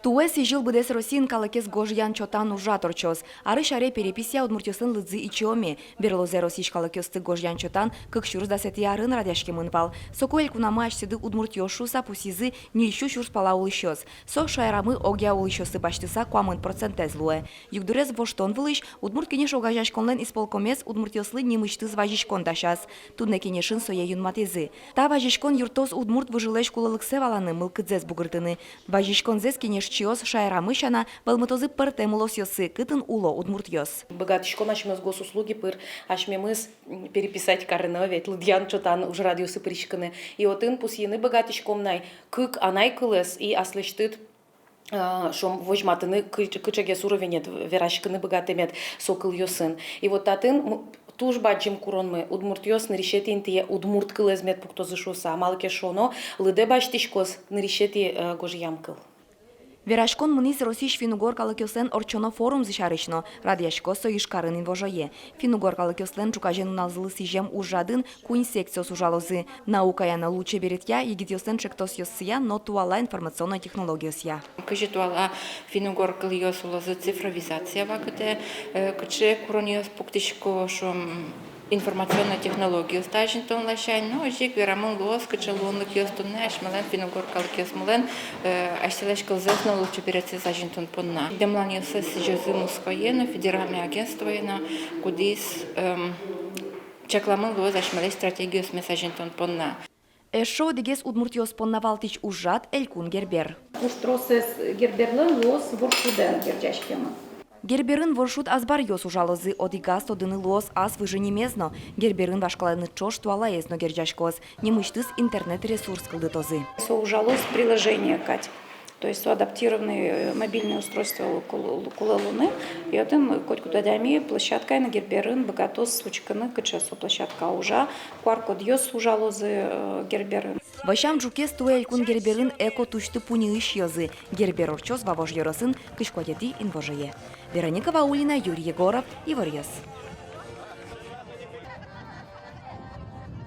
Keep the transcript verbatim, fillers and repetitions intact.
Туэ сӥзьыл быдэс Россиын калыкез гожъян-чотан ужрад ортчоз. Арысь аре переписья удмуртъёслэн лыдзы ичиоме. Берлозэ Россиысь калыкъёсты гожъян-чотан кык сюрс дасэтӥ арын радъяськемын вал. Соку элькунамы асьсэды удмуртъёс шуыса пусйизы ньыль сю сюрс пала улӥсьёс. Со шаерамы огъя улӥсьёсты басьтыса куамын процентэз луэ. Югдурез воштон вылысь Удмурт Кенеш огазеяськонлэн исполкомез удмуртъёслы нимысьтыз вазиськон дасяз. Туннэ кенешын сое юнматӥзы. Та вазиськон юрттоз удмурт выжылэсь кулэлыксэ валаны, мылкыдзэс бугыртыны. Вазиськонзэс кенешчиос шаерамы сяна вӧлмытозы пӧртэм улосъёсы, кытын уло удмуртъёс. Быгатӥськом асьмеос госуслуги пыр, асьмемыз, м, переписать карыны, ведь лыдъян-чотан ужрадъёсы пыриськыны. И отын пусйыны быгатӥськом най кык анай кылэз и аслэсьтыд, а, шуом, возьматыны кыч-, кыӵегес уровенед, вераськыны быгатэмед со кылъёсын. И вот татын м-, туж бадӟым куронмы: удмуртъёс нырысетӥ интые удмурт кылэз мед пуктозы шуыса, малы ке шуоно, лыдэ басьтӥськоз нырысетӥ, э, гожъям кыл. Вераськон мынӥз Россиысь финн-угор калыкъёслэн ортчоно форумзы сярысь но. Радъяськоз со Ижкарын инвожое. Финн-угор калыкъёслэн ӵуказе нуналзылы сӥзем ужрадын куинь секциос ужалозы: наукая но лулчеберетъя, егитъёслэн ӵектосъёссыя но туала информационной технологиосъя. Кызьы туала финн-угор кылъёс улозы цифровизация вакытэ, э, кыӵе куронъёс пуктӥсько, шуом, информационной технологиосты азинтон ласянь, но озьы ик верамын луоз, кыӵе луонлыкъёс туннэ асьмелэн финн-угор калыкъёсмылэн, э, асьсэлэсь кылзэс но лулчеберетсэс азинтон понна. Дэмланъёссэс сӥзёзы Москвае но, федеральной агентствое но, кудӥз, эм, чакламын луоз асьмелэсь стратегиосмес азинтон понна. Эшшо одӥгез удмуртъёс понна валтӥсь ужрад — Элькун Гербер. Пуштросэз Герберлэн луоз воршудэн герӟаськемын. Герберын воршуд азбаръёс ужалозы. Одӥгаз тодыны луоз ас выжы нимез но. Герберын вашкаланы ӵош туалаез но герӟаськоз. Нимысьтыз интернет-ресурс кылдытозы. Со ужалоз приложение кадь. То есть со адаптированный, э, мобильное устройство кул-, кулэ луыны. И отын котькуд адями площадкаын Герберын быгатоз учкыны, кыӵе со площадка ужа, Q R-кодъёс ужалозы, э, Герберын. Вӧсям ӝукез туэ Элькун Герберын эко тусьты-пуньыысь ёзы. Гербер ортчоз Вавож ёросын кызь куатетӥ инвожое. Вероника Ваулина, Юрий Егоров, «Иворъёс».